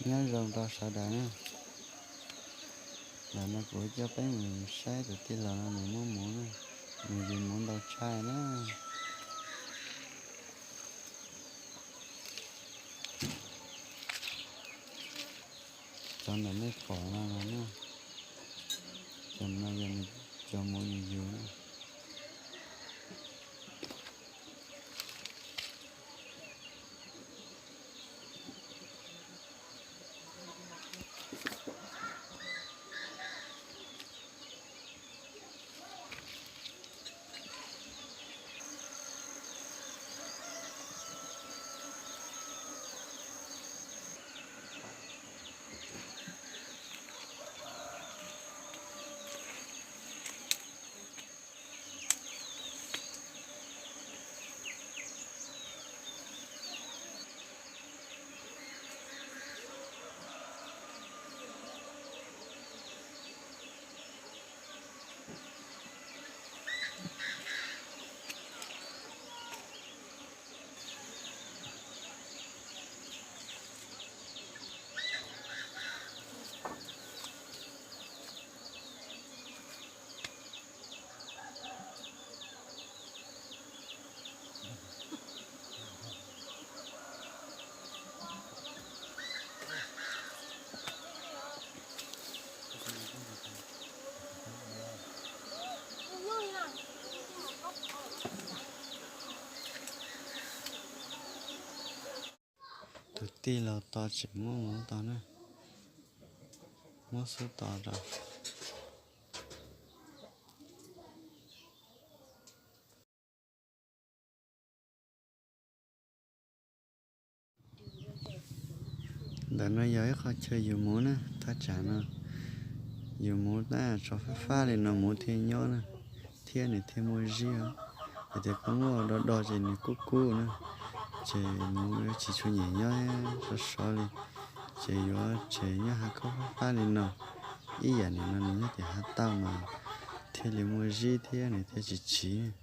Nyob zoo rau sawv daws na. Ntawm no kuv coj peb mus saib tus tij laug no nws muab muv na, nws yug muv ntau tshaj na. Cov ntawm nej pom no na, cov no yog nws cov muv nws yug na. Tus tij laug tos tseem muab muv tos na, muab xub tos rau. Ntawm no yog ib qho chaw yug muv na, thaj tsam no yug muv tab tso fab fab li no muv thiaj nyob na, thiab nws thiaj muaj zib os. Yog tias poob loj do do ces nws kub kub na, ces muv yuav tsis tshua nyiam nyob sov sov li, ces yuav tseg nyob hav khaub fab fab li no. Ib yam nim no nws nyob tim hav tauj mas thiaj li muaj zib thiab nws thiaj tsis tsiv.